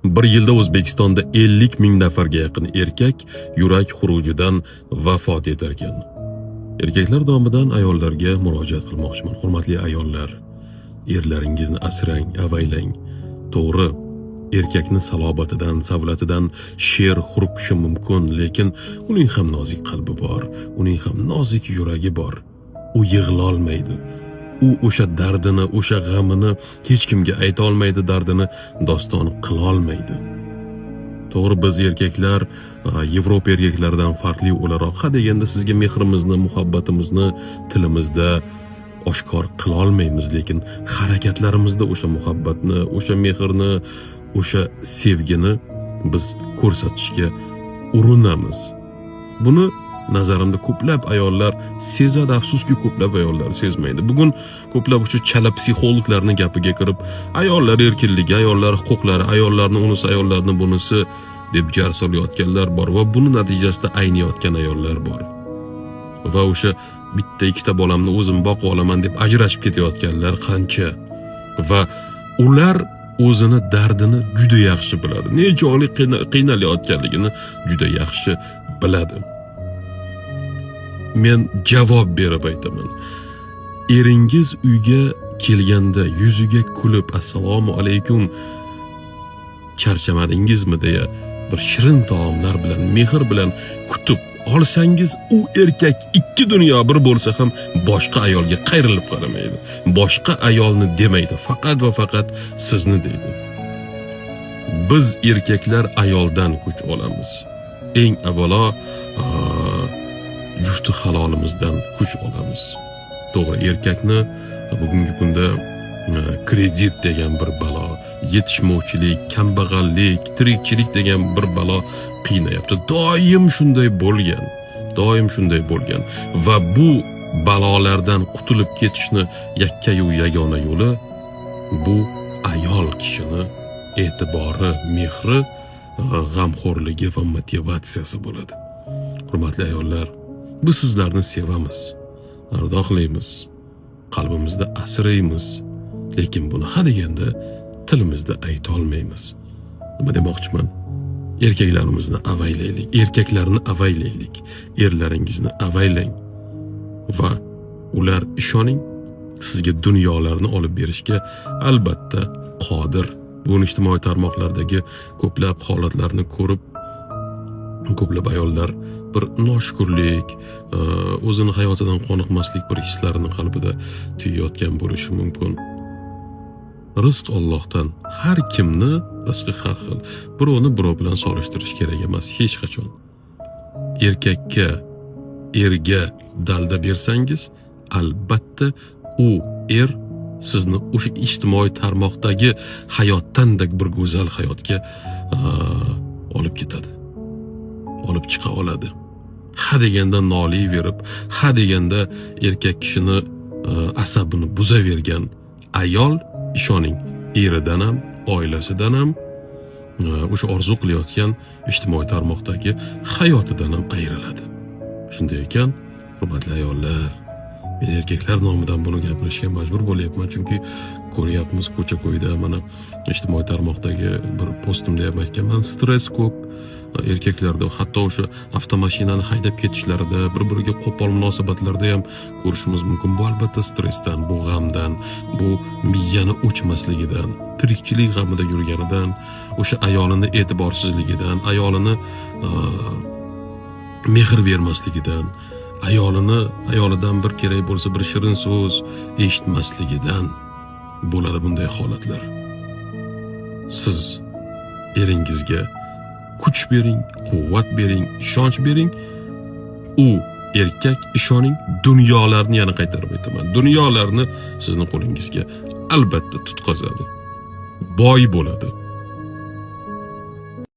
Bir yilda O'zbekistonda 50 ming nafarga yaqin erkak yurak xurujidan vafot etar ekan. Erkaklar nomidan ayollarga murojaat qilmoqchiman. Hurmatli ayollar, erlaringizni asrang, avaylang. To'g'ri, erkakni salobatidan, savlatidan sher hurkishi mumkin, lekin uning ham nozik qalbi bor, uning ham nozik yuragi bor. U yig'lolmaydi. U o'sha dardini, o'sha g'amini hech kimga ayta olmaydi, dardini doston qilolmaydi. To'g'ri, biz erkaklar Yevropa erkaklaridan farqli o'laroq, ha deganda sizga mehrimizni, muhabbatimizni tilimizda oshkor qilolmaymiz, lekin harakatlarimizda o'sha muhabbatni, o'sha mehrni, o'sha sevgini biz ko'rsatishga urinamiz. Buni nazarimda ko'plab ayollar sezadi, afsuski, ko'plab ayollar sezmaydi. Bugun ko'plab o'sha chala psixologlarning gapiga kirib, ayollar erkinligi, ayollar huquqlari, ayollarni unisi, ayollarni bunisi deb jar solayotganlar bor va buni natijasida ayniyotgan ayollar bor. Va o'sha bitta ikkita bolamni o'zim boqib olaman deb ajrashib ketayotganlar qancha va ular o'zini dardini juda yaxshi biladi. Nechog'lik qiynalayotganligini juda yaxshi biladi. Men javob berib aytaman. Eringiz uyga kelganda yuziga kulib, "Assalomu alaykum, charchamadingizmi?" deya bir shirin taomlar bilan, mehr bilan kutib olsangiz, u erkak ikki dunyo bir bo'lsa ham boshqa ayolga qayrilib qaramaydi. Boshqa ayolni demaydi, faqat va faqat sizni deydi. Biz erkaklar ayoldan kuch olamiz. Eng avvalo jufti halolimizdan kuch olamiz. To'g'ri, erkakni bugungi kunda kredit degan bir balo, yetishmovchilik, kambag'allik, tirikchilik degan bir balo qiynayapti. Doim shunday bo'lgan, doim shunday bo'lgan va bu balolardan qutulib ketishni yakkayu yagona yo'li bu ayol kishini e'tibori, mehri, g'amxo'rligi va motivatsiyasi bo'ladi. Hurmatli ayollar, biz sizlarni sevamiz, ardoqlaymiz, qalbimizda asraymiz, lekin buni ha deganda tilimizda ayta olmaymiz. Nima demoqchiman? Erkaklarimizni avaylaylik, erkaklarni avaylaylik, erlaringizni avaylang va ular, ishoning, sizga dunyolarni olib berishga albatta qodir. Bugun ijtimoiy tarmoqlardagi ko'plab holatlarni ko'rib, ko'plab ayollar bir noshukurlik, o'zini hayotidan qoniqmaslik bir hislarini qalbida tuyayotgan bo'lishi mumkin. Rizq Allohdan. Har kimni rizqi har xil. Birovni birov bilan solishtirish kerak emas hech qachon. Erkakka, erga dalda bersangiz, albatta u er sizni o'sha ijtimoiy tarmoqdagi hayotdanda bir go'zal hayotga olib ketadi. Olib chiqa oladi. Ha deganda noliyverib, ha deganda erkak kishini asabini buzavergan ayol, ishoning, eridan ham, oilasidan ham, o'sha orzu qilayotgan ijtimoiy tarmoqdagi hayotidan ham ayriladi. Shunday ekan, hurmatli ayollar, men erkaklar nomidan buni gapirishga majbur bo'lyapman, chunki ko'ryapmiz ko'cha-ko'yda, mana ijtimoiy tarmoqdagi bir postimda ham aytganman, stress ko'p erkaklarda, hatto o'sha avtomashinani haydab ketishlarida, bir-biriga qo'pol munosabatlarda ham ko'rishimiz mumkin. Bu albatta stressdan, bu g'amdan, bu miyani o'chmasligidan, tirikchilik g'amida yurganidan, o'sha ayolini e'tiborsizligidan, ayolini mehr bermasligidan, ayolidan bir kerak bo'lsa bir shirin so'z eshitmasligidan bo'ladi bunday holatlar. Siz eringizga kuch bering, quvvat bering, ishonch bering. U erkak, ishoning, dunyolarni, yana qaytarib aytaman, dunyolarni sizni qo'lingizga albatta tutqazadi. Boy bo'ladi.